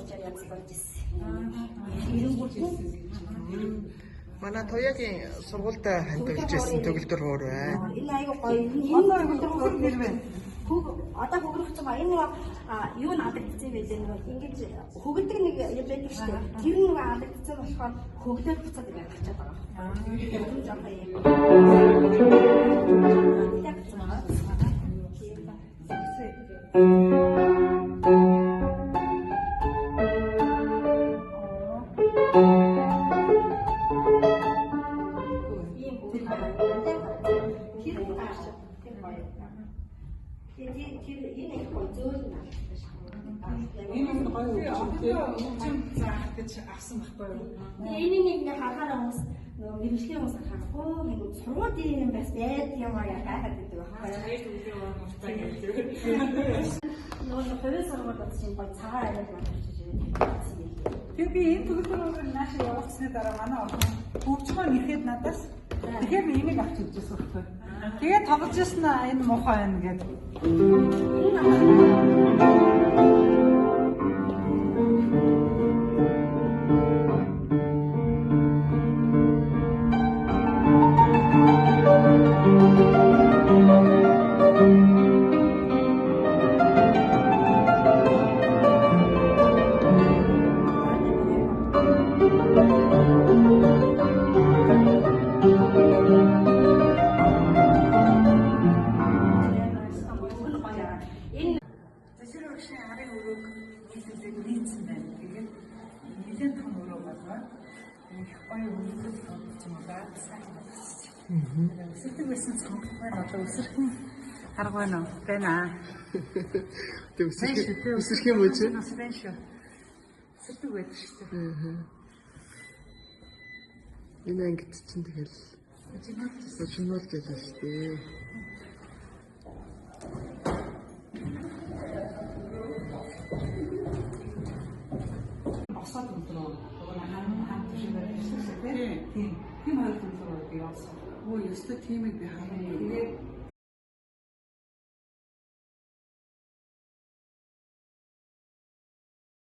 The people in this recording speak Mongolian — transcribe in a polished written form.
уулзаад янз болж ирсэн. Эренгүүт нь Манай Туяагийн сургуультай хандивж байсан төгөлдөр хуур байна. Энэ айгу гоё. Энэ төгөлдөр хуур нэр байна. Хөг одоо хөгрөх чинь энэ нөгөө юу н алдагдсан юм байлээ, нөгөө ингэж хөгөлдөг нэг юм байдаг шүү дээ. Тэр нь нөгөө алдагдсан болохоор хөглөөд буцаад ингэ гарчаад байгаа. Тэр жоохон юм. Ийм хөгөл тэр гарч тэр гоё. Тэгээ тэр энэ их гоё зөөл нь алдсан шүү. Энэ нь гоё хөгжим тий. Хөгжим заах гэж авсан байхгүй юу? Тэгээ энийг нэг ингээ харахаараа хүмүүс нөгөө мэргэжлийн хүмүүс харахгүй нэг сургуулийн юм бас байд юм аа гайхаад байдаг байхгүй юу? Нөгөө нэг хувийн сургууль болсон юм гоё цагаан арай авчиж ирээд тавьчихсан юм. Тэгээ би энэ төгөлдөр наашаа явуулсны дараа манай охин хөгжмөө нэхэд надаас тэгэхээр би энийг авч иржсэн байхгүй. Тэгээ тоглож ирсэн аа энэ муухай байна гэдэг. Энэ Тэсэр багшийн арын өрөөг нийлүүлээд нийцсэн байна. Тэгээд нэлээд том өрөө болгоо. Их гоё өргөл болж юм уу? Сайхан болгочих. Өсөрдөг байсан цонх маань одоо өсөрхөн арга байна уу? Байна. Тэг өсөрх юм уу чи? Бас байна шүү. Өсөрдөг байдаг шүү дээ. Энэ ангид чинь тэгэл жинуулж байлаа шүү дээ. Босоод өдрөө хам хам тийшээ ирсэн шүү дээ. Тийм. Тийм хоёр өдрөө би явсан. Өө, ёстой тиймийг би хараа. Тэгээд